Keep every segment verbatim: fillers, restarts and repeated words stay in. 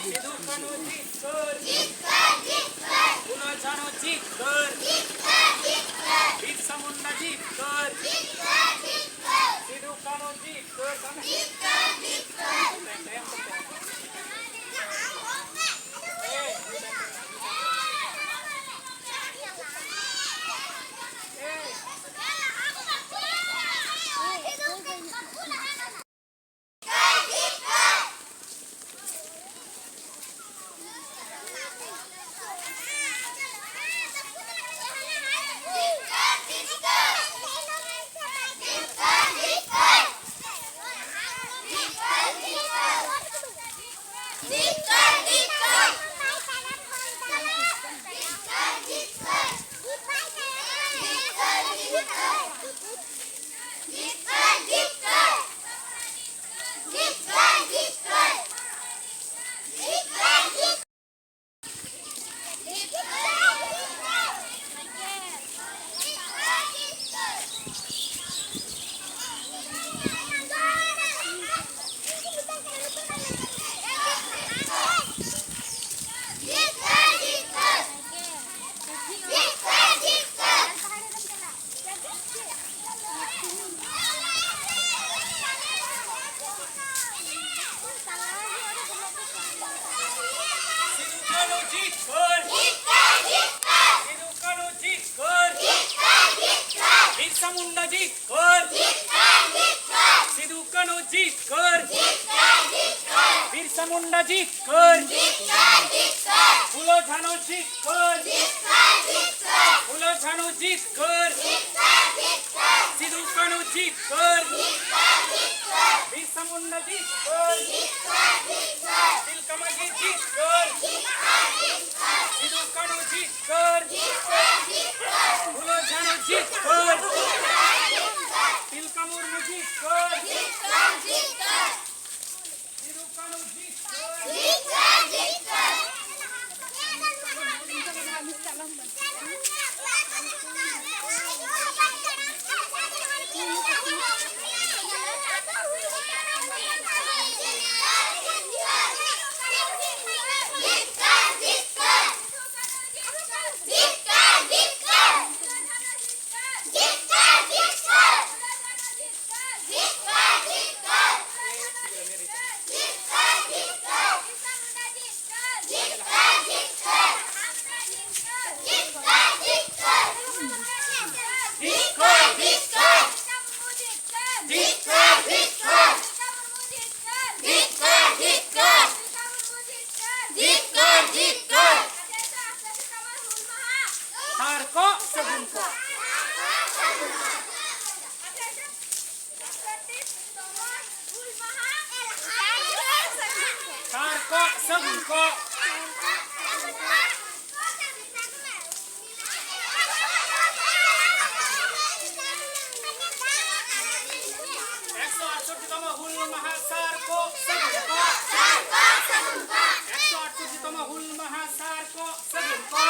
ᱥᱤᱫᱩ ᱠᱟᱹᱱᱦᱩ ᱡᱤᱛᱠᱟᱹᱨ, ᱡᱤᱛᱠᱟᱹᱨ, ᱡᱤᱛᱠᱟᱹᱨ᱾ ᱯᱷᱩᱞᱳ ᱡᱷᱟᱱᱳ ᱡᱤᱛᱠᱟᱹᱨ, ᱡᱤᱛᱠᱟᱹᱨ, ᱡᱤᱛᱠᱟᱹᱨ᱾ ᱵᱤᱨᱥᱟ ᱢᱩᱱᱰᱟ ᱡᱤᱛᱠᱟᱹᱨ, ᱡᱤᱛᱠᱟᱹᱨ, ᱡᱤᱛᱠᱟᱹᱨ᱾ ᱥᱤᱫᱩ ᱠᱟᱹᱱᱦᱩ ᱡᱤᱛᱠᱟᱹᱨ, ᱡᱤᱛᱠᱟᱹᱨ, ᱡᱤᱛᱠᱟᱹᱨ᱾ ᱥᱤᱫᱩ ᱠᱟᱹᱱᱦᱩ ᱡᱤᱛᱠᱟᱹᱨ! ᱡᱤᱛᱠᱟᱹᱨ, ᱡᱤᱛᱠᱟᱹᱨ! ᱥᱤᱫᱩ ᱠᱟᱹᱱᱦᱩ ᱡᱤᱛᱠᱟᱹᱨ! ᱡᱤᱛᱠᱟᱹᱨ, ᱡᱤᱛᱠᱟᱹᱨ! ᱵᱤᱨᱥᱟ ᱢᱩᱱᱰᱟ ᱡᱤᱛᱠᱟᱹᱨ! ᱡᱤᱛᱠᱟᱹᱨ, ᱡᱤᱛᱠᱟᱹᱨ! ᱥᱤᱫᱩ ᱠᱟᱹᱱᱦᱩ ᱡᱤᱛᱠᱟᱹᱨ! ᱡᱤᱛᱠᱟᱹᱨ, ᱡᱤᱛᱠᱟᱹᱨ! ᱵᱤᱨᱥᱟ ᱢᱩᱱᱰᱟ ᱡᱤᱛᱠᱟᱹᱨ! ᱡᱤᱛᱠᱟᱹᱨ, ᱡᱤᱛᱠᱟᱹᱨ! ᱯᱷᱩᱞᱳ ᱡᱷᱟᱱᱳ ᱡᱤᱛᱠᱟᱹᱨ! ᱡᱤᱛᱠᱟᱹᱨ, ᱡᱤᱛᱠᱟᱹᱨ! ᱯᱷᱩᱞᱳ ᱡᱷᱟᱱᱳ ᱡᱤᱛᱠᱟᱹᱨ! ᱡᱤᱛᱠᱟᱹᱨ, ᱡᱤᱛᱠᱟᱹᱨ! ᱥᱤᱫᱩ ᱠᱟᱹᱱᱦᱩ ᱡᱤᱛᱠᱟᱹᱨ! ᱡᱤᱛᱠᱟᱹᱨ, ᱡᱤᱛᱠᱟᱹᱨ! ᱵᱤᱨᱥᱟ ᱢᱩᱱᱰᱟ ᱡᱤᱛᱠᱟᱹᱨ! ᱡᱤᱛᱠᱟᱹᱨ, ᱡᱤᱛᱠᱟᱹᱨ! ᱛᱤᱞᱠᱟ ᱢᱟᱹᱡᱷᱤ ᱡᱤᱛᱠᱟᱹᱨ! ᱡᱤᱛᱠᱟᱹᱨ, ᱡᱤᱛᱠᱟᱹᱨ! ᱥᱤᱫᱩ ᱠᱟᱹᱱᱦᱩ ᱡᱤᱛᱠᱟᱹᱨ! ᱡᱤᱛᱠᱟᱹᱨ, ᱡᱤᱛᱠᱟᱹᱨ! ᱯᱷᱩᱞᱳ ᱡᱷᱟᱱᱳ ᱡᱤᱛᱠᱟᱹᱨ! ᱡᱤᱛᱠᱟᱹᱨ, ᱡᱤᱛᱠᱟᱹᱨ! ᱛᱤᱞᱠᱟ ᱢᱩᱨᱢᱩ ᱡᱤᱛᱠᱟᱹᱨ! ᱡᱤᱛᱠᱟᱹᱨ, ᱡᱤᱛᱠᱟᱹᱨ! ᱥᱤᱫᱩ ᱠᱟᱹᱱᱦᱩ ᱡᱤᱛᱠᱟᱹᱨ! ᱡᱤᱛᱠᱟᱹᱨ, ᱡᱤᱛᱠᱟᱹᱨ! ᱠᱚ ᱥᱟᱹᱜᱩᱱ ᱠᱚ᱾ ᱮᱠᱥᱚ ᱟᱴᱥᱚᱴᱴᱤ ᱛᱚᱢᱚ ᱦᱩᱞ ᱢᱟᱦᱟ ᱥᱟᱨ ᱠᱚ ᱥᱟᱹᱜᱩᱱ ᱠᱚ᱾ ᱮᱠᱥᱚ ᱟᱴᱥᱚᱴᱴᱤ ᱛᱚᱢᱚ ᱦᱩᱞ ᱢᱟᱦᱟ ᱥᱟᱨ ᱠᱚ ᱥᱟᱹᱜᱩᱱ ᱠᱚ᱾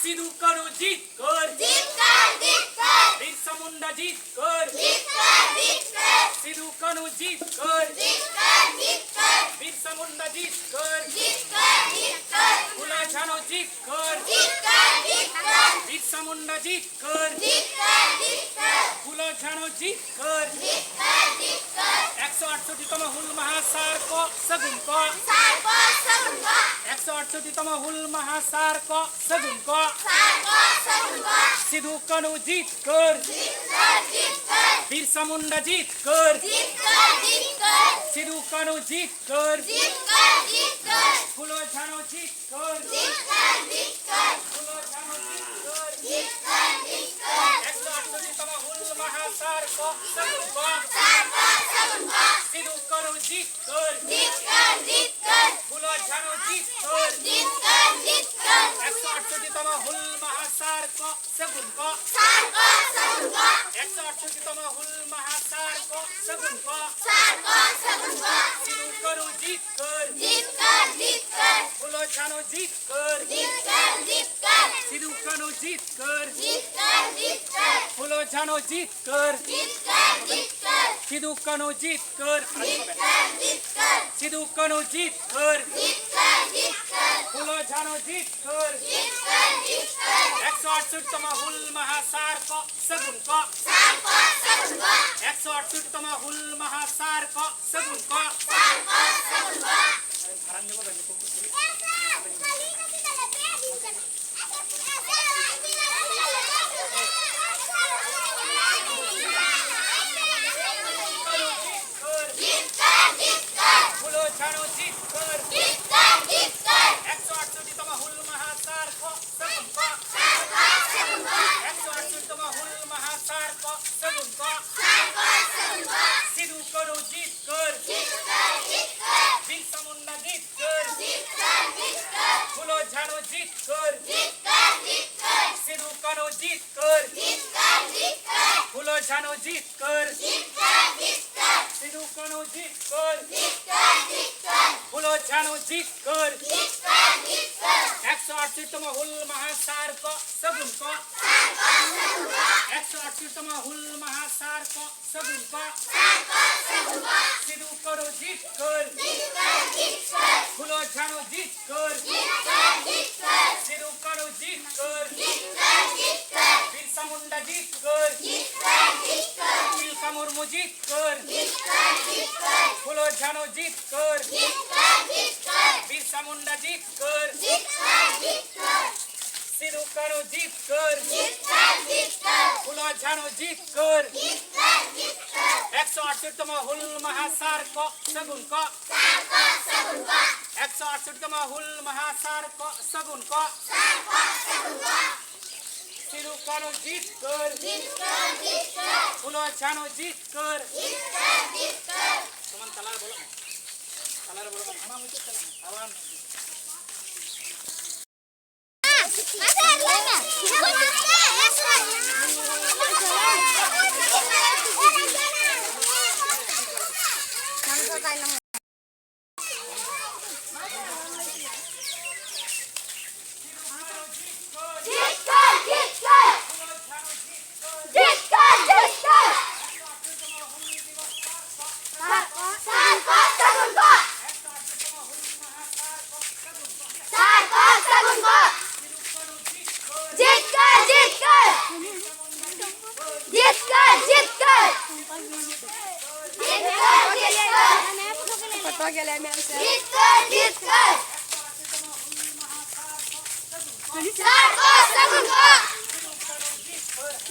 ᱥᱤᱫᱩ ᱠᱟᱹᱱᱦᱩ ᱡᱤᱛᱠᱟᱹᱨ᱾ ᱡᱤᱛᱠᱟᱹᱨ, ᱡᱤᱛᱠᱟᱹᱨ᱾ ᱵᱤᱨᱥᱟ ᱢᱩᱱᱰᱟ ᱡᱤᱛᱠᱟᱹᱨ᱾ ᱡᱤᱛᱠᱟᱹᱨ, ᱡᱤᱛᱠᱟᱹᱨ᱾ ᱥᱤᱫᱩ ᱠᱟᱹᱱᱦᱩ ᱡᱤᱛᱠᱟᱹᱨ᱾ ᱡᱤᱛᱠᱟᱹᱨ, ᱡᱤᱛᱠᱟᱹᱨ᱾ ᱵᱤᱨᱥᱟ ᱢᱩᱱᱰᱟ ᱡᱤᱛᱠᱟᱹᱨ᱾ ᱡᱤᱛᱠᱟᱹᱨ, ᱡᱤᱛᱠᱟᱹᱨ᱾ ᱯᱷᱩᱞᱳ ᱡᱷᱟᱱᱳ ᱡᱤᱛᱠᱟᱹᱨ᱾ ᱡᱤᱛᱠᱟᱹᱨ, ᱡᱤᱛᱠᱟᱹᱨ᱾ ᱵᱤᱨᱥᱟ ᱢᱩᱱᱰᱟ ᱡᱤᱛᱠᱟᱹᱨ᱾ ᱡᱤᱛᱠᱟᱹᱨ, ᱡᱤᱛᱠᱟᱹᱨ᱾ ᱯᱷᱩᱞᱳ ᱡᱷᱟᱱᱳ ᱡᱤᱛᱠᱟᱹᱨ᱾ ᱡᱤᱛᱠᱟᱹᱨ, ᱡᱤᱛᱠᱟᱹᱨ᱾ ᱮᱠᱥᱚ ᱟᱴᱥᱚᱴᱴᱤ ᱛᱚᱢᱚ ᱦᱩᱞ ᱢᱟᱦᱟ ᱥᱟᱨ ᱠᱚ ᱥᱟᱹᱜᱩᱱ ᱠᱚ᱾ ᱥᱟᱨ ᱠᱚ ᱥᱟᱹᱜᱩᱱ ᱠᱚ᱾ ᱮᱠᱥᱚ ᱟᱴᱥᱚᱴᱴᱤ ᱛᱚᱢᱚ ᱦᱩᱞ ᱢᱟᱦᱟ ᱥᱟᱨ ᱠᱚ ᱥᱟᱹᱜᱩᱱ ᱠᱚ᱾ ᱥᱟᱨ ᱠᱚ ᱥᱟᱹᱜᱩᱱ ᱠᱚ᱾ ᱥᱤᱫᱩ ᱠᱟᱹᱱᱦᱩ ᱡᱤᱛᱠᱟᱹᱨ᱾ ᱡᱤᱛᱠᱟᱹᱨ, ᱡᱤᱛᱠᱟᱹᱨ᱾ ᱵᱤᱨᱥᱟ ᱢᱩᱱᱰᱟ ᱡᱤᱛᱠᱟᱹᱨ᱾ ᱡᱤᱛᱠᱟᱹᱨ, ᱡᱤᱛᱠᱟᱹᱨ᱾ ᱥᱤᱫᱩ ᱠᱟᱹᱱᱦᱩ ᱡᱤᱛᱠᱟᱹᱨ᱾ ᱡᱤᱛᱠᱟᱹᱨ, ᱡᱤᱛᱠᱟᱹᱨ᱾ ᱯᱷᱩᱞᱳ ᱡᱷᱟᱱᱳ ᱡᱤᱛᱠᱟᱹᱨ᱾ ᱡᱤᱛᱠᱟᱹᱨ, ᱡᱤᱛᱠᱟᱹᱨ᱾ ᱯᱷᱩᱞᱳ ᱡᱷᱟᱱᱳ ᱡᱤᱛᱠᱟᱹᱨ᱾ ᱡᱤᱛᱠᱟᱹᱨ, ᱡᱤᱛᱠᱟᱹᱨ᱾ ᱮᱠᱥᱚ ᱟᱴᱥᱚᱴᱴᱤ ᱛᱚᱢᱚ ᱦᱩᱞ ᱢᱟᱦᱟ ᱥᱟᱨ ᱠᱚ ᱥᱟᱹᱜᱩᱱ ᱠᱚ᱾ ᱥᱟᱨ ᱠᱚ ᱥᱟᱹᱜᱩᱱ ᱠᱚ᱾ ᱥᱤᱫᱩ ᱠᱟᱹᱱᱦᱩ ᱡᱤᱛᱠᱟᱹᱨ᱾ ᱡᱤᱛᱠᱟᱹᱨ, ᱡᱤᱛᱠᱟᱹᱨ᱾ ᱯᱷᱩᱞᱳ ᱡᱷᱟᱱᱳ ᱡᱤᱛᱠᱟᱹᱨ᱾ ᱡᱤᱛᱠᱟᱹᱨ, ᱡᱤᱛᱠᱟᱹᱨ᱾ ᱮᱠᱥᱚ ᱟᱴᱥᱚᱴᱴᱤ ᱛᱚᱢᱚ ᱦᱩᱞ ᱢᱟᱦᱟ ᱥᱟᱨ ᱠᱚ ᱥᱟᱹᱜᱩᱱ ᱠᱚ᱾ ᱥᱟᱨ ᱠᱚ ᱥᱟᱹᱜᱩᱱ ᱠᱚ᱾ ᱮᱠᱥᱚ ᱟᱴᱥᱚᱴᱴᱤ ᱛᱚᱢᱚ ᱦᱩᱞ ᱢᱟᱦᱟ ᱥᱟᱨ ᱠᱚ ᱥᱟᱹᱜᱩᱱ ᱠᱚ᱾ ᱥᱟᱨ ᱠᱚ ᱥᱟᱹᱜᱩᱱ ᱠᱚ᱾ ᱥᱤᱫᱩ ᱠᱟᱹᱱᱦᱩ ᱡᱤᱛᱠᱟᱹᱨ᱾ ᱡᱤᱛᱠᱟᱹᱨ, ᱡᱤᱛᱠᱟᱹᱨ᱾ ᱯᱷᱩᱞᱳ ᱡᱷᱟᱱᱳ ᱡᱤᱛᱠᱟᱹᱨ᱾ ᱡᱤᱛᱠᱟᱹᱨ, ᱡᱤᱛᱠᱟᱹᱨ᱾ ᱥᱤᱫᱩ ᱠᱟᱹᱱᱦᱩ ᱡᱤᱛᱠᱟᱹᱨ᱾ ᱡᱤᱛᱠᱟᱹᱨ, ᱡᱤᱛᱠᱟᱹᱨ᱾ ᱯᱷᱩᱞᱳ ᱡᱷᱟᱱᱳ ᱡᱤᱛᱠᱟᱹᱨ᱾ ᱡᱤᱛᱠᱟᱹᱨ, ᱡᱤᱛᱠᱟᱹᱨ᱾ ᱥᱤᱫᱩ ᱠᱟᱹᱱᱦᱩ ᱡᱤᱛᱠᱟᱹᱨ᱾ ᱡᱤᱛᱠᱟᱹᱨ, ᱡᱤᱛᱠᱟᱹᱨ᱾ ᱥᱤᱫᱩ ᱠᱟᱹᱱᱦᱩ ᱡᱤᱛᱠᱟᱹᱨ᱾ ᱡᱤᱛᱠᱟᱹᱨ, ᱡᱤᱛᱠᱟᱹᱨ᱾ ᱯᱷᱩᱞᱳ ᱡᱷᱟᱱᱳ ᱡᱤᱛᱠᱟᱹᱨ᱾ ᱡᱤᱛᱠᱟᱹᱨ, ᱡᱤᱛᱠᱟᱹᱨ᱾ ᱮᱠᱥᱚ ᱟᱴᱥᱚᱴᱴᱤ ᱛᱚᱢᱚ ᱦᱩᱞ ᱢᱟᱦᱟ ᱥᱟᱨ ᱠᱚ ᱥᱟᱹᱜᱩᱱ ᱠᱚ᱾ ᱥᱟᱨ ᱠᱚ ᱥᱟᱹᱜᱩᱱ ᱠᱚ᱾ ᱮᱠᱥᱚ ᱟᱴᱥᱚᱴᱴᱤ ᱛᱚᱢᱚ ᱦᱩᱞ ᱢᱟᱦᱟ ᱥᱟᱨ ᱠᱚ ᱥᱟᱹᱜᱩᱱ ᱠᱚ᱾ ᱥᱟᱨ ᱠᱚ ᱥᱟᱹᱜᱩᱱ ᱠᱚ᱾ ᱯᱷᱟᱨᱟᱢ ᱧᱚᱜᱚᱜ ᱵᱮᱱ, ᱱᱩᱠᱩ ᱠᱚ ᱥᱩᱨᱩᱜ ᱠᱟᱱᱟ᱾ ᱡᱤᱛᱠᱟᱹᱨ, ᱡᱤᱛᱠᱟᱹᱨ᱾ ᱯᱷᱩᱞᱳ ᱡᱷᱟᱱᱳ ᱡᱤᱛᱠᱟᱹᱨ᱾ ᱡᱤᱛᱠᱟᱹᱨ, ᱡᱤᱛᱠᱟᱹᱨ᱾ ᱮᱠᱥᱚ ᱟᱴᱥᱚᱴᱴᱤ ᱛᱚᱢᱚ ᱦᱩᱞ ᱢᱟᱦᱟ ᱥᱟᱨ ᱠᱚ ᱥᱟᱹᱜᱩᱱ ᱠᱚ᱾ ᱥᱟᱨ ᱠᱚ ᱥᱟᱹᱜᱩᱱ ᱠᱚ᱾ ᱮᱠᱥᱚ ᱟᱴᱥᱚᱴᱴᱤ ᱛᱚᱢᱚ ᱦᱩᱞ ᱢᱟᱦᱟ ᱥᱟᱨ ᱠᱚ ᱥᱟᱹᱜᱩᱱ ᱠᱚ᱾ ᱥᱟᱨ ᱠᱚ ᱥᱟᱹᱜᱩᱱ ᱠᱚ᱾ ᱥᱤᱫᱩ ᱠᱟᱹᱱᱦᱩ ᱡᱤᱛᱠᱟᱹᱨ᱾ ᱡᱷᱟᱱᱚ ᱡᱤᱛᱠᱟᱹᱨ᱾ ᱮᱠᱥᱚ ᱟᱴᱥᱚᱴᱤ ᱛᱚᱢᱚ ᱦᱩᱞ ᱢᱟᱦᱟ ᱥᱟᱨ ᱠᱚ ᱥᱟᱹᱜᱩᱱ ᱠᱚ᱾ ᱮᱠᱥᱚ ᱟᱴᱥᱚᱴᱤ ᱛᱚᱢᱚ ᱦᱩᱞ ᱢᱟᱦᱟ ᱥᱟᱨ ᱠᱚ ᱥᱟᱹᱜᱩᱱ ᱠᱚ᱾ ᱥᱤᱫᱩ ᱠᱟᱹᱱᱦᱩ ᱡᱤᱛᱠᱟᱹᱨ᱾ ᱯᱷᱩᱞᱳ ᱡᱷᱟᱱᱚ ᱡᱤᱛᱠᱟᱹᱨ᱾ ᱥᱤᱫᱩ ᱠᱟᱹᱱᱦᱩ ᱡᱤᱛᱠᱟᱹᱨ᱾ ᱵᱤᱨᱥᱟ ᱢᱩᱱᱰᱟ ᱡᱤᱛᱠᱟᱹᱨ᱾ ᱛᱤᱞᱠᱟ ᱢᱩᱨᱢᱩ ᱡᱤᱛᱠᱟᱹᱨ᱾ ᱯᱷᱩᱞᱳ ᱡᱷᱟᱱᱚ ᱡᱤᱛᱠᱟᱹᱨ᱾ ᱵᱤᱨᱥᱟ ᱢᱩᱱᱰᱟ ᱡᱤᱛᱠᱟᱹᱨ᱾ ᱥᱤᱫᱩ ᱠᱟᱹᱱᱦᱩ ᱡᱤᱛᱠᱟᱹᱨ᱾ ᱯᱷᱩᱞᱳ ᱡᱷᱟᱱᱚ ᱡᱤᱛᱠᱟᱹᱨ᱾ ᱮᱠᱥᱚ ᱟᱴᱥᱚᱴᱤ ᱛᱚᱢᱚ ᱦᱩᱞ ᱢᱟᱦᱟ ᱥᱟᱨ ᱠᱚ ᱥᱟᱹᱜᱩᱱ ᱠᱚ᱾ ᱮᱠᱥᱚ ᱟᱴᱥᱚᱴᱤ ᱛᱚᱢᱚ ᱦᱩᱞ ᱢᱟᱦᱟ ᱥᱟᱨ ᱠᱚ ᱥᱟᱹᱜᱩᱱ ᱠᱚ᱾ ᱥᱤᱫᱩ ᱠᱟᱹᱱᱦᱩ ᱡᱤᱛᱠᱟᱹᱨ᱾ ᱯᱷᱩᱞᱳ ᱡᱷᱟᱱᱚ ᱡᱤᱛᱠᱟᱹᱨ᱾ ᱥᱚᱢᱟᱱ ᱛᱟᱞᱟᱨᱮ ᱵᱚᱞᱚᱜ ᱢᱮ᱾ ᱛᱟᱞᱟᱨᱮ ᱵᱚᱞᱚᱜ ᱢᱮ᱾ ᱚᱱᱟ ᱢᱩᱪᱟᱹᱫ ᱛᱟᱞᱟ ᱢᱮ᱾ ᱟᱵᱟᱨ ᱡᱤᱛᱠᱟᱹᱨ, ᱡᱤᱛᱠᱟᱹᱨ᱾ ᱡᱤᱛᱠᱟᱹᱨ, ᱡᱤᱛᱠᱟᱹᱨ᱾ ᱥᱟᱨ ᱠᱚ ᱥᱟᱹᱜᱩᱱ ᱠᱚ᱾ ᱥᱟᱨ ᱠᱚ ᱥᱟᱹᱜᱩᱱ ᱠᱚ᱾ ᱡᱤᱛᱠᱟᱹᱨ, ᱡᱤᱛᱠᱟᱹᱨ᱾ ᱡᱤᱛᱠᱟᱹᱨ, ᱡᱤᱛᱠᱟᱹᱨ᱾ ᱡᱤᱛᱠᱟᱹᱨ, ᱡᱤᱛᱠᱟᱹᱨ᱾ ᱯᱷᱳᱴᱳ ᱜᱮᱞᱮ ᱢᱮᱱ ᱥᱮ᱾ ᱡᱤᱛᱠᱟᱹᱨ, ᱡᱤᱛᱠᱟᱹᱨ᱾ ᱥᱟᱨ ᱠᱚ ᱥᱟᱹᱜᱩᱱ ᱠᱚ᱾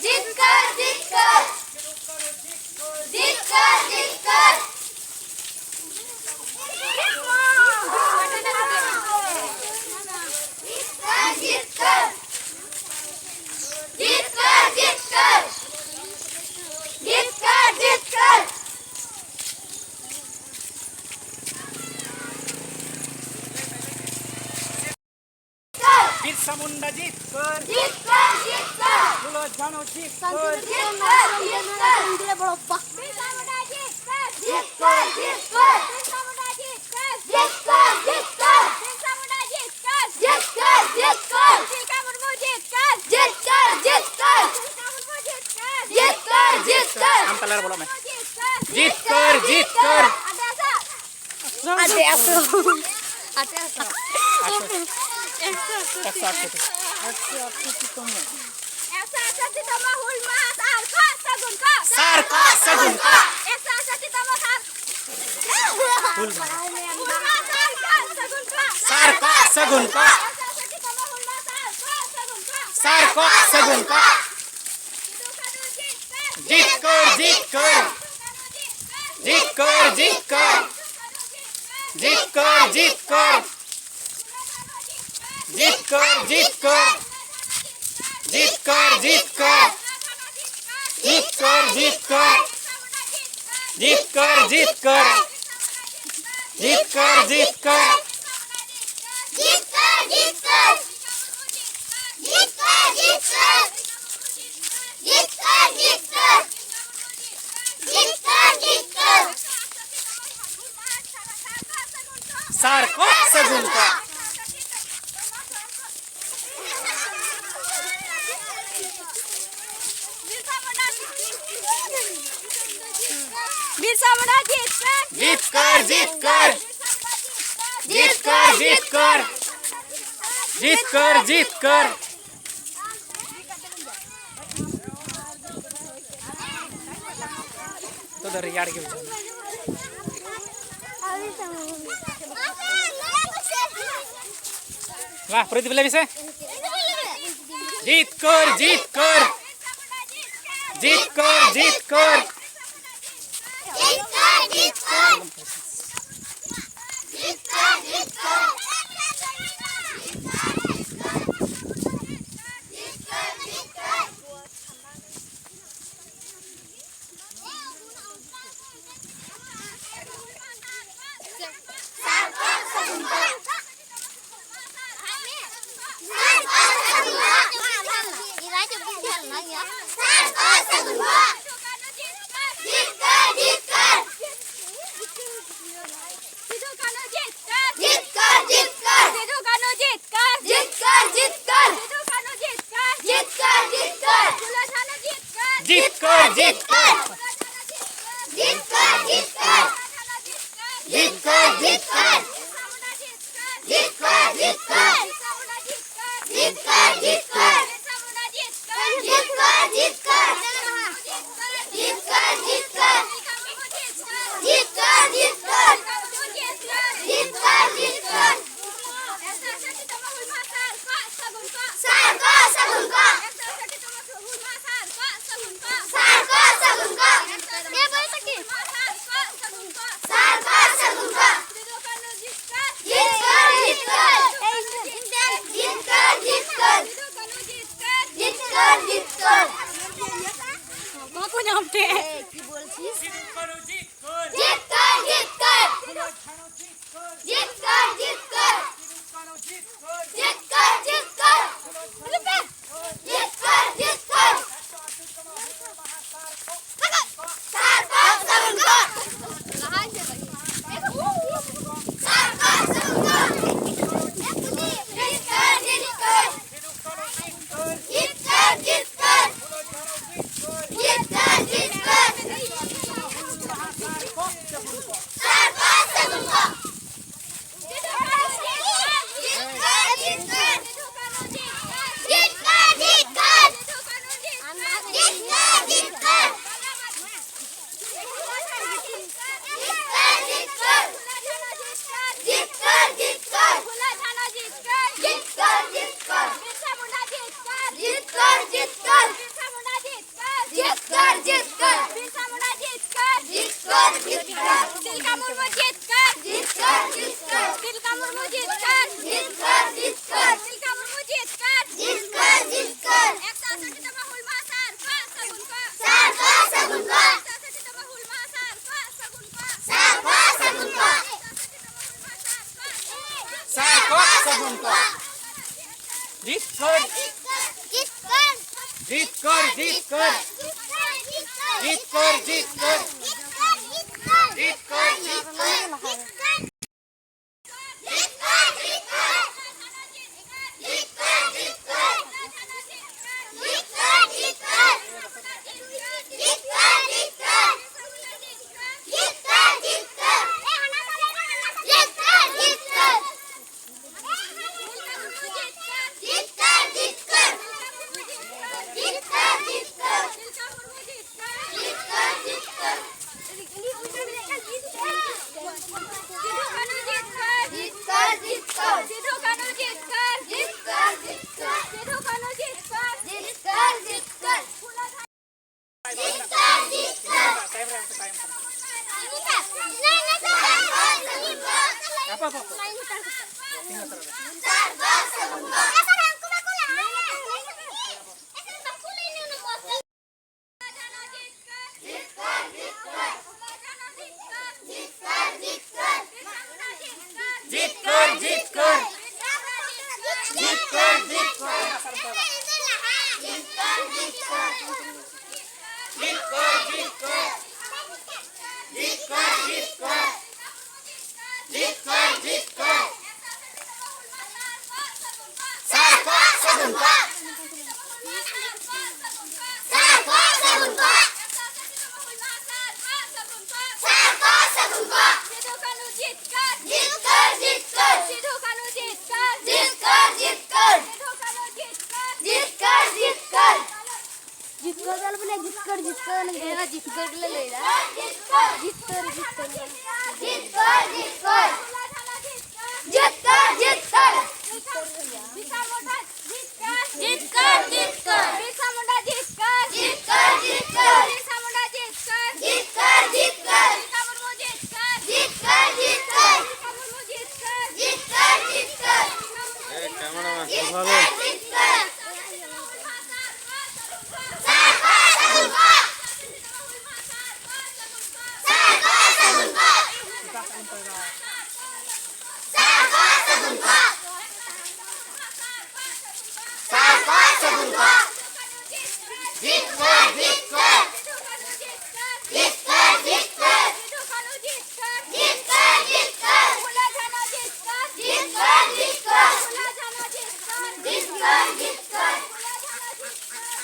ᱡᱤᱛᱠᱟᱹᱨ, ᱡᱤᱛᱠᱟᱹᱨ᱾ ᱡᱤᱛᱠᱟᱹᱨ, ᱡᱤᱛᱠᱟᱹᱨ᱾ ᱡᱤᱛᱠᱟᱹᱨ, ᱡᱤᱛᱠᱟᱹᱨ᱾ ᱡᱤᱛᱠᱟᱹᱨ, ᱡᱤᱛᱠᱟᱹᱨ᱾ ᱡᱤᱛᱠᱟᱹᱨ, ᱡᱤᱛᱠᱟᱹᱨ᱾ ᱵᱤᱨᱥᱟ ᱢᱩᱱᱰᱟ ᱡᱤᱛᱠᱟᱹᱨ᱾ ᱡᱤᱛᱠᱟᱹᱨ, ᱡᱤᱛᱠᱟᱹᱨ᱾ ᱯᱷᱩᱞᱳ ᱡᱷᱟᱱᱚ ᱡᱤᱛᱠᱟᱹᱨ᱾ ᱡᱤᱛᱠᱟᱹᱨ, ᱡᱤᱛᱠᱟᱹᱨ᱾ ᱵᱤᱨᱥᱟ ᱢᱩᱱᱰᱟ ᱡᱤᱛᱠᱟᱹᱨ᱾ ᱡᱤᱛᱠᱟᱹᱨ, ᱡᱤᱛᱠᱟᱹᱨ᱾ ᱵᱤᱨᱥᱟ ᱢᱩᱱᱰᱟ ᱡᱤᱛᱠᱟᱹᱨ᱾ ᱡᱤᱛᱠᱟᱹᱨ᱾ ᱟᱴᱮ ᱟᱥᱚ᱾ ᱟᱴᱮ ᱟᱥᱚ᱾ ᱮᱠᱥᱚ ᱟᱴᱥᱚᱴᱤ᱾ ᱮᱠᱥᱚ ᱟᱴᱥᱚᱴᱤ ᱛᱚᱢᱚ᱾ ᱮᱠᱥᱚ ᱟᱴᱥᱚᱴᱤ ᱛᱚᱢᱚ ᱦᱩᱞ ᱢᱟᱦᱟ ᱥᱟᱨ ᱠᱚ ᱥᱟᱹᱜᱩᱱ ᱠᱚ᱾ ᱥᱟᱨ ᱠᱚ ᱥᱟᱹᱜᱩᱱ ᱠᱚ᱾ ᱮᱠᱥᱚ ᱟᱴᱥᱚᱴᱤ ᱛᱚᱢᱚ ᱥᱟᱨ᱾ ᱦᱩᱞ ᱢᱟᱦᱟ᱾ ᱦᱩᱞ ᱢᱟᱦᱟ ᱥᱟᱨ ᱠᱚ ᱥᱟᱹᱜᱩᱱ ᱠᱚ᱾ ᱥᱟᱨ ᱠᱚ ᱥᱟᱹᱜᱩᱱ ᱠᱚ᱾ ᱮᱠᱥᱚ ᱟᱴᱥᱚᱴᱤ ᱛᱚᱢᱚ ᱦᱩᱞ ᱢᱟᱦᱟ ᱥᱟᱨ ᱠᱚ ᱥᱟᱹᱜᱩᱱ ᱠᱚ᱾ ᱥᱟᱨ ᱠᱚ ᱥᱟᱹᱜᱩᱱ ᱠᱚ᱾ ᱥᱤᱫᱩ ᱠᱟᱹᱱᱦᱩ ᱡᱤᱛᱠᱟᱹᱨ᱾ ᱡᱤᱛᱠᱟᱹᱨ, ᱡᱤᱛᱠᱟᱹᱨ᱾ ᱡᱤᱛᱠᱟᱹᱨ, ᱡᱤᱛᱠᱟᱹᱨ᱾ ᱡᱤᱛᱠᱟᱹᱨ, ᱡᱤᱛᱠᱟᱹᱨ᱾ ᱡᱤᱛᱠᱟᱹᱨ, ᱡᱤᱛᱠᱟᱹᱨ᱾ ᱡᱤᱛᱠᱟᱹᱨ, ᱡᱤᱛᱠᱟᱹᱨ᱾ ᱡᱤᱛᱠᱟᱹᱨ, ᱡᱤᱛᱠᱟᱹᱨ᱾ ᱡᱤᱛᱠᱟᱹᱨ, ᱡᱤᱛᱠᱟᱹᱨ᱾ ᱡᱤᱛᱠᱟᱹᱨ, ᱡᱤᱛᱠᱟᱹᱨ᱾ ᱡᱤᱛᱠᱟᱹᱨ, ᱡᱤᱛᱠᱟᱹᱨ᱾ ᱡᱤᱛᱠᱟᱹᱨ, ᱡᱤᱛᱠᱟᱹᱨ᱾ ᱡᱤᱛᱠᱟᱹᱨ, ᱡᱤᱛᱠᱟᱹᱨ᱾ ᱡᱤᱛᱠᱟᱹᱨ, ᱡᱤᱛᱠᱟᱹᱨ᱾ ᱥᱟᱨ ᱠᱚ ᱥᱟᱹᱜᱩᱱ ᱠᱚ᱾ ᱵᱤᱨᱥᱟ ᱢᱩᱱᱰᱟ ᱡᱤᱛᱠᱟᱹᱨ᱾ ᱡᱤᱛᱠᱟᱹᱨ, ᱡᱤᱛᱠᱟᱹᱨ᱾ ᱡᱤᱛᱠᱟᱹᱨ, ᱡᱤᱛᱠᱟᱹᱨ᱾ ᱡᱤᱛᱠᱟᱹᱨ, ᱡᱤᱛᱠᱟᱹᱨ᱾ ᱱᱤᱛᱚᱜ ᱫᱚ ᱨᱮᱭᱟᱲ ᱜᱮ ᱵᱩᱡᱷᱟᱹᱜ ᱠᱟᱱᱟ᱾ ᱢᱟ, ᱯᱨᱚᱫᱤᱯ ᱞᱟᱹᱭ ᱢᱮᱥᱮ᱾ ᱡᱤᱛᱠᱟᱹᱨ, ᱡᱤᱛᱠᱟᱹᱨ᱾ ᱡᱤᱛᱠᱟᱹᱨ, ᱡᱤᱛᱠᱟᱹᱨ᱾ ᱡᱤᱛᱠᱟᱹᱨ, ᱡᱤᱛᱠᱟᱹᱨ᱾ ᱡᱤᱛᱠᱟᱹᱨ, ᱡᱤᱛᱠᱟᱹᱨ᱾ ᱡᱤᱛᱠᱟᱹᱨ, ᱡᱤᱛᱠᱟᱹᱨ᱾ ᱡᱤᱛᱠᱟᱹᱨ, ᱡᱤᱛᱠᱟᱹᱨ᱾ ᱡᱤᱛᱠᱟᱹᱨ, ᱡᱤᱛᱠᱟᱹᱨ᱾ ᱡᱤᱛᱠᱟᱹᱨ, ᱡᱤᱛᱠᱟᱹᱨ᱾ ᱡᱤᱛᱠᱟᱹᱨ, ᱡᱤᱛᱠᱟᱹᱨ᱾ ᱡᱤᱛᱠᱟᱹᱨ, ᱡᱤᱛᱠᱟᱹᱨ᱾ ᱡᱤᱛᱠᱟᱹᱨ, ᱡᱤᱛᱠᱟᱹᱨ᱾ ᱡᱤᱛᱠᱟᱹᱨ, ᱡᱤᱛᱠᱟᱹᱨ᱾ ᱡᱤᱛᱠᱟᱹᱨ, ᱡᱤᱛᱠᱟᱹᱨ᱾ ᱥᱟᱨ ᱠᱚ ᱥᱟᱹᱜᱩᱱ ᱠᱚ᱾ ᱥᱟᱨ ᱠᱚ ᱥᱟᱹᱜᱩᱱ ᱠᱚ᱾ ᱥᱟᱨ ᱠᱚ ᱥᱟᱹᱜᱩᱱ ᱠᱚ᱾ ᱥᱟᱨ ᱠᱚ ᱥᱟᱹᱜᱩᱱ ᱠᱚ᱾ ᱡᱤᱛᱠᱟᱹᱨ, ᱡᱤᱛᱠᱟᱹᱨ᱾ ᱡᱤᱛᱠᱟᱹᱨ, ᱡᱤᱛᱠᱟᱹᱨ᱾ ᱡᱤᱛᱠᱟᱹᱨ, ᱡᱤᱛᱠᱟᱹᱨ᱾ ᱵᱟᱠᱚ ᱧᱟᱢ ᱛᱮ᱾ ᱡᱤᱛᱠᱟᱹᱨ, ᱡᱤᱛᱠᱟᱹᱨ᱾ ᱡᱤᱛᱠᱟᱹᱨ, ᱡᱤᱛᱠᱟᱹᱨ᱾ ᱡᱤᱛᱠᱟᱹᱨ, ᱡᱤᱛᱠᱟᱹᱨ᱾ ᱡᱤᱛᱠᱟᱹᱨ, ᱡᱤᱛᱠᱟᱹᱨ᱾ ᱡᱤᱛᱠᱟᱹᱨ, ᱡᱤᱛᱠᱟᱹᱨ᱾ ᱥᱟᱨ ᱠᱚ ᱥᱟᱹᱜᱩᱱ ᱠᱚ᱾ ᱥᱟᱨ ᱠᱚ ᱥᱟᱹᱜᱩᱱ ᱠᱚ᱾ ᱡᱤᱛᱠᱟᱹᱨ, ᱡᱤᱛᱠᱟᱹᱨ᱾ ᱡᱤᱛᱠᱟᱹᱨ, ᱡᱤᱛᱠᱟᱹᱨ᱾ ᱡᱤᱛᱠᱟᱹᱨ, ᱡᱤᱛᱠᱟᱹᱨ᱾ ᱥᱟᱨ ᱠᱚ ᱥᱟᱹᱜᱩᱱ ᱠᱚ᱾ ᱡᱤᱛᱠᱟᱹᱨ, ᱡᱤᱛᱠᱟᱹᱨ᱾ ᱡᱤᱛᱠᱟᱹᱨ, ᱡᱤᱛᱠᱟᱹᱨ᱾ ᱡᱤᱛᱠᱟᱹᱨ, ᱡᱤᱛᱠᱟᱹᱨ᱾ ᱡᱤᱛᱠᱟᱹᱨ, ᱡᱤᱛᱠᱟᱹᱨ᱾ ᱡᱤᱛᱠᱟᱹᱨ, ᱡᱤᱛᱠᱟᱹᱨ᱾ ᱡᱤᱛᱠᱟᱹᱨ, ᱡᱤᱛᱠᱟᱹᱨ᱾ ᱡᱤᱛᱠᱟᱹᱨ, ᱡᱤᱛᱠᱟᱹᱨ᱾ ᱵᱤᱨᱥᱟ ᱢᱩᱱᱰᱟ ᱡᱤᱛᱠᱟᱹᱨ᱾ ᱡᱤᱛᱠᱟᱹᱨ, ᱡᱤᱛᱠᱟᱹᱨ᱾ ᱵᱤᱨᱥᱟ ᱢᱩᱱᱰᱟ ᱡᱤᱛᱠᱟᱹᱨ᱾ ᱡᱤᱛᱠᱟᱹᱨ, ᱡᱤᱛᱠᱟᱹᱨ᱾ ᱵᱤᱨᱥᱟ ᱢᱩᱱᱰᱟ ᱡᱤᱛᱠᱟᱹᱨ᱾ ᱡᱤᱛᱠᱟᱹᱨ, ᱡᱤᱛᱠᱟᱹᱨ᱾ ᱛᱤᱞᱠᱟ ᱢᱩᱨᱢᱩ ᱡᱤᱛᱠᱟᱹᱨ᱾ ᱡᱤᱛᱠᱟᱹᱨ, ᱡᱤᱛᱠᱟᱹᱨ᱾ ᱛᱤᱞᱠᱟ ᱢᱩᱨᱢᱩ ᱡᱤᱛᱠᱟᱹᱨ᱾ ᱡᱤᱛᱠᱟᱹᱨ, ᱡᱤᱛᱠᱟᱹᱨ᱾ ᱛᱤᱞᱠᱟ ᱢᱩᱨᱢᱩ ᱡᱤᱛᱠᱟᱹᱨ᱾ ᱡᱤᱛᱠᱟᱹᱨ, ᱡᱤᱛᱠᱟᱹᱨ᱾ ᱮᱠᱥᱚ ᱟᱴᱥᱚᱴᱴᱤ ᱛᱚᱢᱚ ᱦᱩᱞ ᱢᱟᱦᱟ ᱥᱟᱨ ᱠᱚᱣᱟᱜ ᱥᱟᱹᱜᱩᱱ ᱠᱚ᱾ ᱥᱟᱨ ᱠᱚᱣᱟᱜ ᱥᱟᱹᱜᱩᱱ ᱠᱚ᱾ ᱮᱠᱥᱚ ᱟᱴᱥᱚᱴᱴᱤ ᱛᱚᱢᱚ ᱦᱩᱞ ᱢᱟᱦᱟ ᱥᱟᱨ ᱠᱚᱣᱟᱜ ᱥᱟᱹᱜᱩᱱ ᱠᱚ᱾ ᱥᱟᱨ ᱠᱚᱣᱟᱜ ᱥᱟᱹᱜᱩᱱ ᱠᱚ᱾ ᱮᱠᱥᱚ ᱟᱴᱥᱚᱴᱴᱤ ᱛᱚᱢᱚ ᱦᱩᱞ ᱢᱟᱦᱟ ᱥᱟᱨ ᱠᱚᱣᱟᱜ ᱥᱟᱹᱜᱩᱱ ᱠᱚ᱾ ᱥᱟᱨ ᱠᱚᱣᱟᱜ ᱥᱟᱹᱜᱩᱱ ᱠᱚ᱾ ᱡᱤᱛᱠᱟᱹᱨ᱾ ᱡᱤᱛᱠᱟᱹᱨ᱾ ᱡᱤᱛᱠᱟᱹᱨ, ᱡᱤᱛᱠᱟᱹᱨ᱾ ᱡᱤᱛᱠᱟᱹᱨ, ᱡᱤᱛᱠᱟᱹᱨ᱾ ᱡᱤᱛᱠᱟᱹᱨ, ᱡᱤᱛᱠᱟᱹᱨ᱾ ᱡᱤᱛᱠᱟᱹᱨ, ᱡᱤᱛᱠᱟᱹᱨ᱾ ᱡᱤᱛᱠᱟᱹᱨ, ᱡᱤᱛᱠᱟᱹᱨ᱾ ᱡᱤᱛᱠᱟᱹᱨ, ᱡᱤᱛᱠᱟᱹᱨ᱾ ᱡᱤᱛᱠᱟᱹᱨ, ᱡᱤᱛᱠᱟᱹᱨ᱾ ᱡᱤᱛᱠᱟᱹᱨ, ᱡᱤᱛᱠᱟᱹᱨ᱾ ᱥᱟᱨ ᱠᱚᱜ ᱥᱟᱹᱜᱩᱱ ᱠᱚᱜ᱾ ᱥᱟᱨ ᱠᱚᱜ ᱥᱟᱹᱜᱩᱱ ᱠᱚᱜ᱾ ᱥᱟᱨ ᱠᱚᱜ ᱥᱟᱹᱜᱩᱱ ᱠᱚᱜ᱾ ᱥᱤᱫᱩ ᱠᱟᱹᱱᱦᱩ ᱡᱤᱛᱠᱟᱹᱨ᱾ ᱡᱤᱛᱠᱟᱹᱨ, ᱡᱤᱛᱠᱟᱹᱨ᱾ ᱥᱤᱫᱩ ᱠᱟᱹᱱᱦᱩ ᱡᱤᱛᱠᱟᱹᱨ᱾ ᱡᱤᱛᱠᱟᱹᱨ, ᱡᱤᱛᱠᱟᱹᱨ᱾ ᱥᱤᱫᱩ ᱠᱟᱹᱱᱦᱩ ᱡᱤᱛᱠᱟᱹᱨ᱾ ᱡᱤᱛᱠᱟᱹᱨ, ᱡᱤᱛᱠᱟᱹᱨ᱾ ᱡᱤᱛᱠᱟᱹᱨ ᱫᱚ ᱟᱞᱚᱯᱮ ᱞᱟᱹᱭᱟ, ᱡᱤᱛᱠᱟᱹᱨ, ᱡᱤᱛᱠᱟᱹᱨ᱾ ᱦᱮᱸ, ᱡᱤᱛᱠᱟᱹᱨ ᱜᱮᱞᱮ ᱞᱟᱹᱭᱫᱟ᱾ ᱡᱤᱛᱠᱟᱹᱨ, ᱡᱤᱛᱠᱟᱹᱨ᱾ ᱡᱤᱛᱠᱟᱹᱨ, ᱡᱤᱛᱠᱟᱹᱨ᱾ ᱡᱤᱛᱠᱟᱹᱨ, ᱡᱤᱛᱠᱟᱹᱨ᱾ ᱡᱤᱛᱠᱟᱹᱨ, ᱡᱤᱛᱠᱟᱹᱨ᱾ ᱵᱤᱨᱥᱟ ᱢᱩᱱᱰᱟ ᱡᱤᱛᱠᱟᱹᱨ᱾ ᱡᱤᱛᱠᱟᱹᱨ, ᱡᱤᱛᱠᱟᱹᱨ᱾ ᱵᱤᱨᱥᱟ ᱢᱩᱱᱰᱟ ᱡᱤᱛᱠᱟᱹᱨ᱾ ᱡᱤᱛᱠᱟᱹᱨ, ᱡᱤᱛᱠᱟᱹᱨ᱾ ᱵᱤᱨᱥᱟ ᱢᱩᱱᱰᱟ ᱡᱤᱛᱠᱟᱹᱨ᱾ ᱡᱤᱛᱠᱟᱹᱨ, ᱡᱤᱛᱠᱟᱹᱨ᱾ ᱵᱤᱨᱥᱟ ᱢᱩᱨᱢᱩ ᱡᱤᱛᱠᱟᱹᱨ᱾ ᱡᱤᱛᱠᱟᱹᱨ, ᱡᱤᱛᱠᱟᱹᱨ᱾ ᱵᱤᱨᱥᱟ ᱢᱩᱨᱢᱩ ᱡᱤᱛᱠᱟᱹᱨ᱾ ᱡᱤᱛᱠᱟᱹᱨ, ᱡᱤᱛᱠᱟᱹᱨ᱾ ᱮ, camera man, ᱵᱷᱟᱞᱮ᱾ ᱡᱤᱛᱠᱟᱹᱨ, ᱡᱤᱛᱠᱟᱹᱨ᱾ ᱥᱟᱨ ᱠᱚᱜ ᱥᱟᱹᱜᱩᱱ ᱠᱚᱜ᱾ ᱥᱟᱨ ᱠᱚᱜ ᱥᱟᱹᱜᱩᱱ ᱠᱚᱜ᱾ ᱥᱟᱨ ᱠᱚᱜ ᱥᱟᱹᱜᱩᱱ ᱠᱚᱜ᱾ ᱥᱟᱨ ᱠᱚᱜ ᱥᱟᱹᱜᱩᱱ ᱠᱚᱜ᱾ ᱡᱤᱛᱠᱟᱹᱨ, ᱡᱤᱛᱠᱟᱹᱨ᱾ ᱡᱤᱛᱠᱟᱹᱨ, ᱡᱤᱛᱠᱟᱹᱨ᱾ ᱡᱤᱛᱠᱟᱹᱨ, ᱡᱤᱛᱠᱟᱹᱨ᱾ ᱡᱤᱛᱠᱟᱹᱨ, ᱡᱤᱛᱠᱟᱹᱨ᱾ ᱡᱤᱛᱠᱟᱹᱨ, ᱡᱤᱛᱠᱟᱹᱨ᱾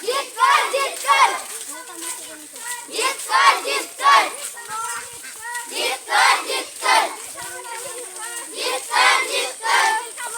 ᱡᱤᱛᱠᱟᱹᱨ, ᱡᱤᱛᱠᱟᱹᱨ᱾ ᱡᱤᱛᱠᱟᱹᱨ, ᱡᱤᱛᱠᱟᱹᱨ᱾ ᱡᱤᱛᱠᱟᱹᱨ, ᱡᱤᱛᱠᱟᱹᱨ᱾ ᱡᱤᱛᱠᱟᱹᱨ, ᱡᱤᱛᱠᱟᱹᱨ᱾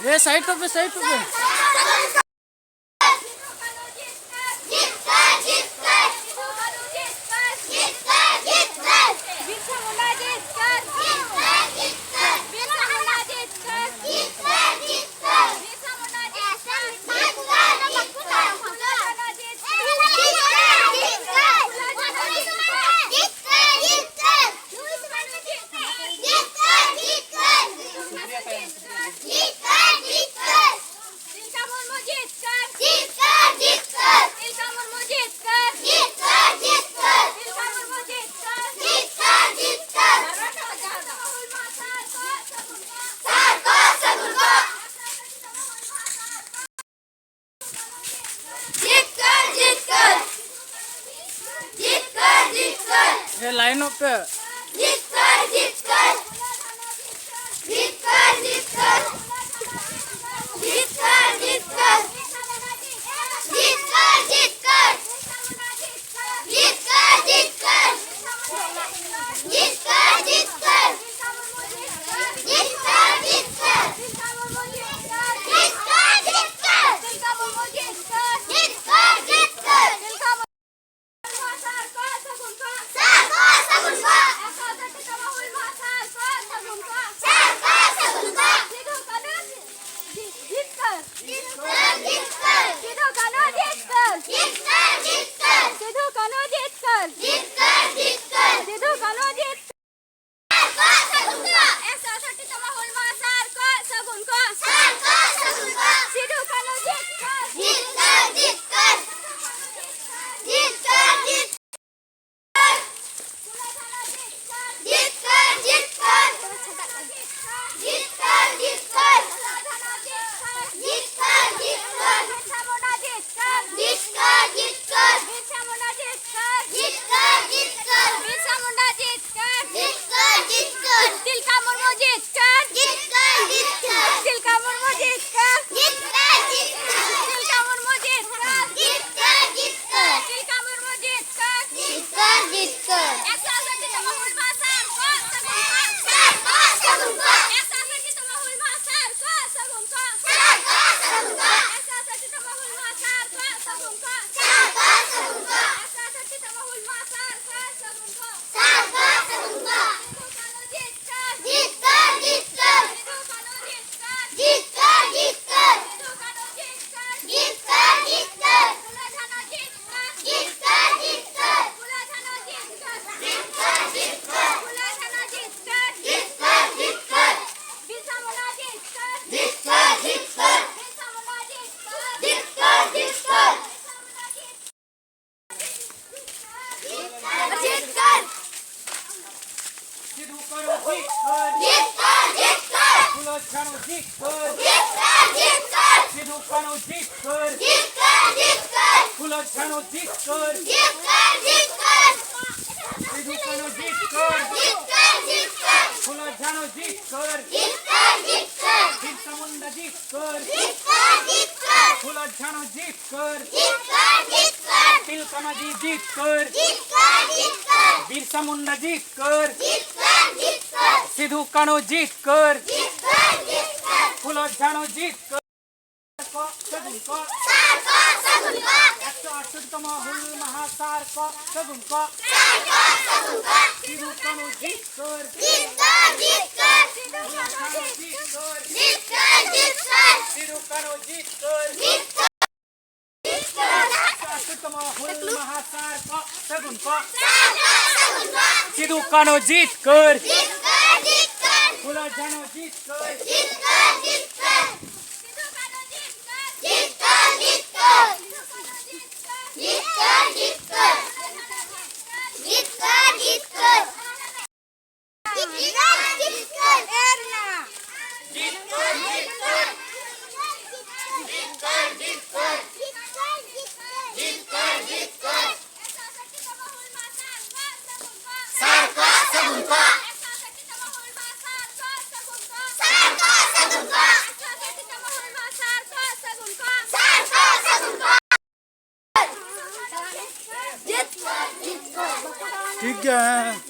ᱮ, ᱥᱟᱭᱤᱰ ᱠᱚᱜ ᱯᱮ, ᱥᱟᱭᱤᱰ ᱠᱚᱜ ᱯᱮ᱾ ᱛᱤᱞᱠᱟ ᱢᱩᱨᱢᱩ ᱡᱤᱛᱠᱟᱹᱨ! ᱡᱤᱛᱠᱟᱹᱨ, ᱡᱤᱛᱠᱟᱹᱨ! ᱛᱤᱞᱠᱟ ᱢᱩᱨᱢᱩ ᱡᱤᱛᱠᱟᱹᱨ! ᱡᱤᱛᱠᱟᱹᱨ, ᱡᱤᱛᱠᱟᱹᱨ! ᱛᱤᱞᱠᱟ ᱢᱩᱨᱢᱩ ᱡᱤᱛᱠᱟᱹᱨ! ᱡᱤᱛᱠᱟᱹᱨ, ᱡᱤᱛᱠᱟᱹᱨ! ᱥᱟᱨ ᱠᱚ ᱥᱟᱹᱜᱩᱱ ᱠᱚ! ᱡᱤᱛᱠᱟᱹᱨ, ᱡᱤᱛᱠᱟᱹᱨ! ᱡᱤᱛᱠᱟᱹᱨ, ᱡᱤᱛᱠᱟᱹᱨ! ᱮ, ᱞᱟᱭᱤᱱᱚᱜ ᱯᱮ᱾ ᱡᱤᱛᱠᱟᱹᱨ, ᱡᱤᱛᱠᱟᱹᱨ! ᱡᱤᱛᱠᱟᱹᱨ, ᱡᱤᱛᱠᱟᱹᱨ! ᱡᱤᱛᱠᱟᱹᱨ, ᱡᱤᱛᱠᱟᱹᱨ! ᱡᱤᱛᱠᱟᱹᱨ, ᱡᱤᱛᱠᱟᱹᱨ! ᱡᱤᱛᱠᱟᱹᱨ, ᱡᱤᱛᱠᱟᱹᱨ! ᱡᱤᱛᱠᱟᱹᱨ, ᱡᱤᱛᱠᱟᱹᱨ! ᱡᱤᱛᱠᱟᱹᱨ, ᱡᱤᱛᱠᱟᱹᱨ! ᱡᱤᱛᱠᱟᱹᱨ, ᱡᱤᱛᱠᱟᱹᱨ! ᱡᱤᱛᱠᱟᱹᱨ, ᱡᱤᱛᱠᱟᱹᱨ! ᱥᱟᱨ ᱠᱚ ᱥᱟᱹᱜᱩᱱ ᱠᱚ! ᱥᱟᱨ ᱠᱚ ᱥᱟᱹᱜᱩᱱ ᱠᱚ! ᱡᱤᱛᱠᱟᱹᱨ, ᱡᱤᱛᱠᱟᱹᱨ᱾ ᱥᱤᱫᱩ ᱠᱟᱹᱱᱦᱩ ᱡᱤᱛᱠᱟᱹᱨ᱾ ᱡᱤᱛᱠᱟᱹᱨ, ᱡᱤᱛᱠᱟᱹᱨ᱾ ᱯᱷᱩᱞᱳ ᱡᱷᱟᱱᱳ ᱡᱤᱛᱠᱟᱹᱨ᱾ ᱡᱤᱛᱠᱟᱹᱨ, ᱡᱤᱛᱠᱟᱹᱨ᱾ ᱥᱤᱫᱩ ᱠᱟᱹᱱᱦᱩ ᱡᱤᱛᱠᱟᱹᱨ᱾ ᱡᱤᱛᱠᱟᱹᱨ, ᱡᱤᱛᱠᱟᱹᱨ᱾ ᱯᱷᱩᱞᱳ ᱡᱷᱟᱱᱳ ᱡᱤᱛᱠᱟᱹᱨ᱾ ᱡᱤᱛᱠᱟᱹᱨ, ᱡᱤᱛᱠᱟᱹᱨ᱾ ᱵᱤᱨᱥᱟ ᱢᱩᱱᱰᱟ ᱡᱤᱛᱠᱟᱹᱨ᱾ ᱡᱤᱛᱠᱟᱹᱨ, ᱡᱤᱛᱠᱟᱹᱨ᱾ ᱯᱷᱩᱞᱳ ᱡᱷᱟᱱᱳ ᱡᱤᱛᱠᱟᱹᱨ᱾ ᱡᱤᱛᱠᱟᱹᱨ, ᱡᱤᱛᱠᱟᱹᱨ᱾ ᱛᱤᱞᱠᱟ ᱢᱟᱹᱡᱷᱤ ᱡᱤᱛᱠᱟᱹᱨ᱾ ᱡᱤᱛᱠᱟᱹᱨ, ᱡᱤᱛᱠᱟᱹᱨ᱾ ᱵᱤᱨᱥᱟ ᱢᱩᱱᱰᱟ ᱡᱤᱛᱠᱟᱹᱨ᱾ ᱡᱤᱛᱠᱟᱹᱨ, ᱡᱤᱛᱠᱟᱹᱨ᱾ ᱥᱤᱫᱩ ᱠᱟᱹᱱᱦᱩ ᱡᱤᱛᱠᱟᱹᱨ᱾ ᱡᱤᱛᱠᱟᱹᱨ, ᱡᱤᱛᱠᱟᱹᱨ᱾ ᱯᱷᱩᱞᱳ ᱡᱷᱟᱱᱳ ᱡᱤᱛᱠᱟᱹᱨ᱾ ᱠᱚ ᱥᱟᱹᱜᱩᱱ ᱠᱚ᱾ ᱥᱟᱨ ᱠᱚ ᱥᱟᱹᱜᱩᱱ ᱠᱚ᱾ ᱮᱠᱥᱚ ᱟᱴᱥᱚᱴᱴᱤ ᱛᱚᱢᱚ ᱦᱩᱞ ᱢᱟᱦᱟ ᱥᱟᱨ ᱠᱚ ᱥᱟᱹᱜᱩᱱ ᱠᱚ᱾ ᱥᱟᱨ ᱠᱚ ᱥᱟᱹᱜᱩᱱ ᱠᱚ᱾ ᱥᱤᱫᱩ ᱠᱟᱹᱱᱦᱩ ᱡᱤᱛᱠᱟᱹᱨ᱾ ᱡᱤᱛᱠᱟᱹᱨ, ᱡᱤᱛᱠᱟᱹᱨ᱾ ᱯᱷᱩᱞᱳ ᱡᱷᱟᱱᱳ ᱡᱤᱛᱠᱟᱹᱨ᱾ ᱡᱤᱛᱠᱟᱹᱨ, ᱡᱤᱛᱠᱟᱹᱨ᱾ ᱥᱤᱫᱩ ᱠᱟᱹᱱᱦᱩ ᱡᱤᱛᱠᱟᱹᱨ᱾ ᱡᱤᱛᱠᱟᱹᱨ, ᱡᱤᱛᱠᱟᱹᱨ᱾ ᱮᱠᱥᱚ ᱟᱴᱥᱚᱴᱴᱤ ᱛᱚᱢᱚ ᱦᱩᱞ ᱢᱟᱦᱟ ᱥᱟᱨ ᱠᱚ ᱥᱟᱹᱜᱩᱱ ᱠᱚ᱾ ᱥᱟᱨ ᱠᱚ ᱥᱟᱹᱜᱩᱱ ᱠᱚ᱾ ᱥᱤᱫᱩ ᱠᱟᱹᱱᱦᱩ ᱡᱤᱛᱠᱟᱹᱨ᱾ ᱡᱤᱛᱠᱟᱹᱨ, ᱡᱤᱛᱠᱟᱹᱨ᱾ ᱯᱷᱩᱞᱳ ᱡᱷᱟᱱᱳ ᱡᱤᱛᱠᱟᱹᱨ᱾ ᱡᱤᱛᱠᱟᱹᱨ, ᱡᱤᱛᱠᱟᱹᱨ᱾ ᱥᱤᱫᱩ ᱠᱟᱹᱱᱦᱩ ᱡᱤᱛᱠᱟᱹᱨ᱾ ᱡᱤᱛᱠᱟᱹᱨ, ᱡᱤᱛᱠᱟᱹᱨ᱾ ᱡᱤᱛᱠᱟᱹᱨ, ᱡᱤᱛᱠᱟᱹᱨ᱾ ᱡᱤᱛᱠᱟᱹᱨ, ᱡᱤᱛᱠᱟᱹᱨ᱾ ᱡᱤᱛᱠᱟᱹᱨ, ᱡᱤᱛᱠᱟᱹᱨ᱾ ᱮᱨ ᱱᱟ᱾ ᱡᱤᱛᱠᱟᱹᱨ, ᱡᱤᱛᱠᱟᱹᱨ᱾ ᱡᱤᱛᱠᱟᱹᱨ, ᱡᱤᱛᱠᱟᱹᱨ᱾ ᱡᱤᱛᱠᱟᱹᱨ, ᱡᱤᱛᱠᱟᱹᱨ᱾ ᱥᱟᱨ ᱠᱚ ᱥᱟᱹᱜᱩᱱ ᱠᱚ᱾ ᱥᱟᱨ ᱠᱚ ᱥᱟᱹᱜᱩᱱ ᱠᱚ᱾ ᱥᱟᱨ ᱠᱚ ᱥᱟᱹᱜᱩᱱ ᱠᱚ᱾ ᱴᱷᱤᱠ ᱜᱮᱭᱟ, ᱦᱮᱸ᱾